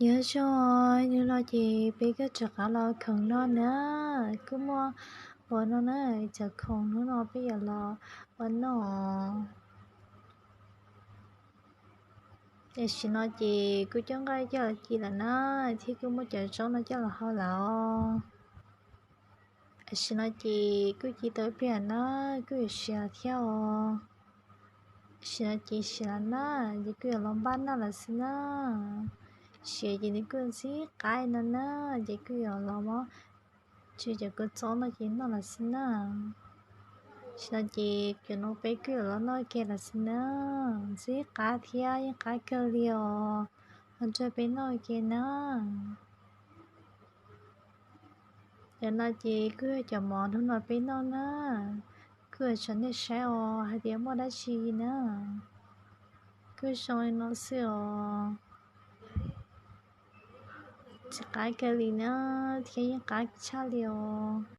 Nyob zoo, hnub no ces peb kuj rov qab los khoom noj na, kuj muaj ua no na, cov khoom hnub no peb yuav los ua noj. Tam sim no ces kuj coj nqaij coj los ci lawm na, thiab kuj muab cov zaub no coj los hau lawm os. Tam sim no ces kuj ci tau ib pliag na, kuj yuav siav thiab os. Tam sim no ces siav lawm na, ces kuj yuav los npaj noj lawm xwb na. Siav ces nws kuj ntxim qab no na, ces kuj yuav los muab tsw cov kua txob no ces noj lawm xwb na. Tam sim no ces cov no peb kuj yuav los noj kiag lawm xwb na. Ntxim qab thiab yeej qab kawg li os, ho nrog peb noj ua ke na. Cov no ces kuj yog cov mov hnub no peb noj na, kuj yuav tso nej saib os hais tias muaj dab tsi na. Kuj zoo li no xwb os. Ntxim qab kawg li na, thiab yeej qab tshaj li os.